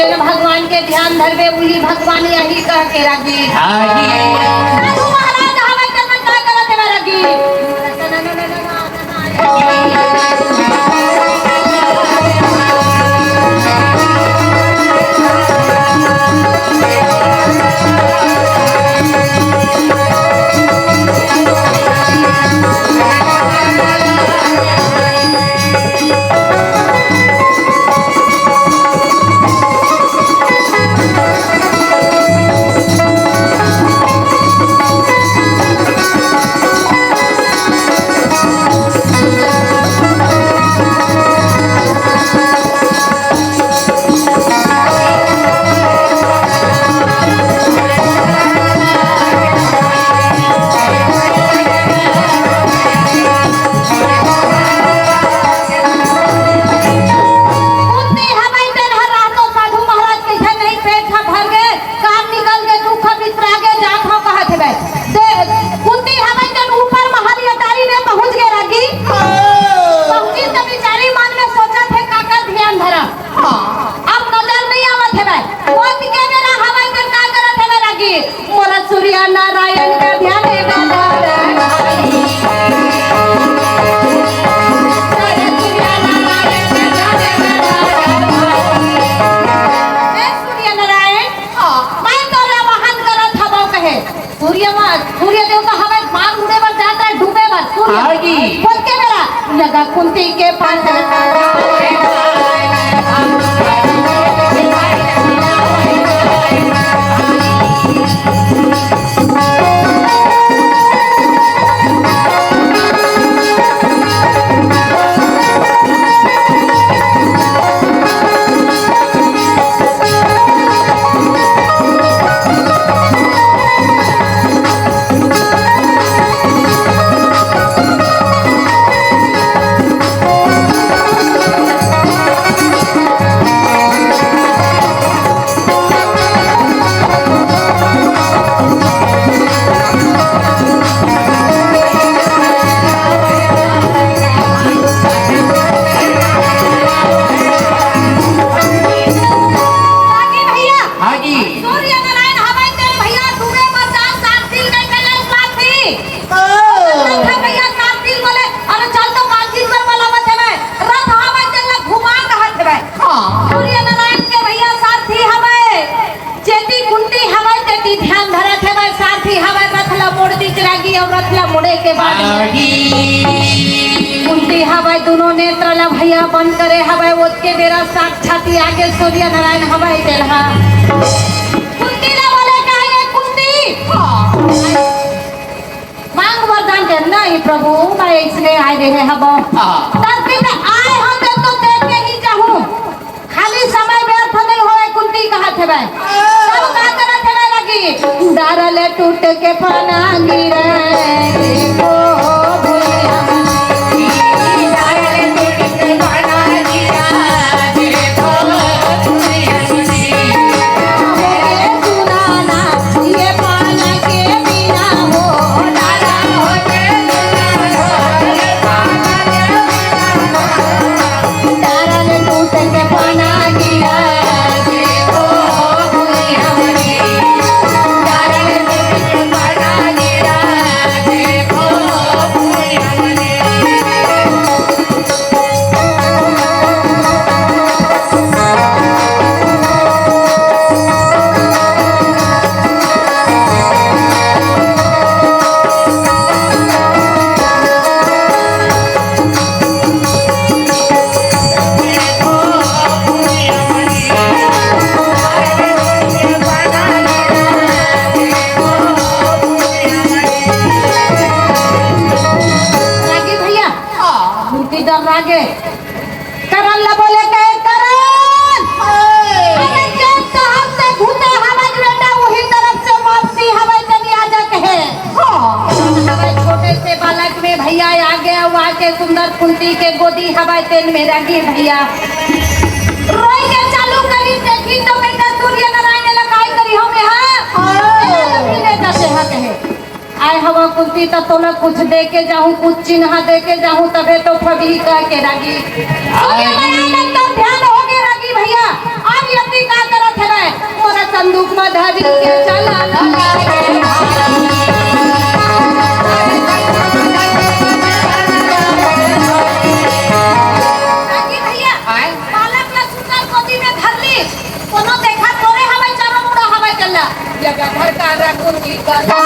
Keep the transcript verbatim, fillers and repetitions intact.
जेन भगवान के ध्यान धरबे, उही भगवान आही कह के रागी। आही। साधु महाराज हवय, तेमन का करत हवय रागी? कुंती हवय तेन ह रहतो साधु महाराज कहिथे, नहीं, पेट ह भर गे, काम निकल गे, दुख ह बिसरा गे, जात हव कहत हवय। दे, कुंती हवय तेन ऊपर महल अटारी में पहुंच गे रागी। पहुंची त बिचारी मन में सोचत हे, काकर ध्यान धरा। अब नजर नहीं आवत हवय। ओतके बेरा हवय त का करत हवय रागी? मोर सूर्य नारायण का ध्यान हे दादा रे भाई। मोर सूर्य नारायण का ध्यान हे दादा रे भाई। हे सूर्य नारायण, मैं तोला वाहन करत हवं कहे। सूर्य मा-, सूर्य देवता हवय, बाण उड़े बर जात हे, डूबे बर, सूर्य। हाँ जी। बोल के मेरा, लगा कुंती के पास। रागी भैया, हाँ जी। सूर्य नारायण हवय तेन भैया, डूबे बर जान, सात दिन नहीं करे, सात दिन। ओ। नहीं था भैया, सात दिन बोले, अरे चल तो पाँच दिन बर बोला बचे में, रथ हवय तेन ला घुमा कहत हवय। हाँ। सूर्य नारायण के भैया सारथी हवय, जेती कुंती हवय, तेती ध्यान धरत हवय, सारथी हवय, रथ ला मोड़ दीच रागी, अउ रथ ला मोड़े के बाद में आगी। कुंती हवय, दुनों नेत्र ला भैया बंद करे हवय, ओतके बेरा साक्षात आगे सूर्य नारायण हवय, तेला कुंती ला बोले, "का ये कुंती?" मांग वरदान के, "नहीं प्रभु, मैं इसने आए रहे हब।" हाँ। तब भी मैं आए होते तो देख के ही जाहूँ। खाली समय व्यर्थ नहीं होवे, कुंती कहत हवय। तब का करत हवय लगी? डार ले टूट के पाना गिरे, देखो भुइयां। डार ले टूट के पाना गिरे, देखो भुइयां। मेरे सुनाना, ये पाना के बिना हो, डाला हो, ये पाना के बिना हो। डारल टूट के पाना गिरा, देखो भुइयां रे। डारल टूट के पाना गिरा, देखो भुइयां रे। रागी भैया, हाँ। मूर्ति डर लागे। करण ला बोले कहे, "करण!" अरे, जे तरफ से घुसे हवय बेटा, वही तरफ से वापसी हवय, तनी आजा कहे। हाँ। हवय छोटे से बालक में भैया आ गया, वो आके सुंदर कुंती के गोदी हवय, तेन में रागी भैया। रोई के चालू करी, देखी तो बेटा सूर्य नारायण ला काय करी हो में, हाँ? हाँ। ए, लक्ष्मी बेटा से हाँ कहे। आय हवा कुंती, त तोला कुछ दे के जाहूं, कुछ चिन्हा दे के जाहूं, तभे तो फबही कह के रागी। सूर्य नारायण एकदम ध्यान हो गए रागी भैया। अब यदि का चला लगा के भाई। रागी भैया, आय? बालक ला सुतल गोदी में धर ली, कोनो देखा थोरे हवय, चारों मुड़ा हवय कल्ला। जगह भर का रघुन की कथा।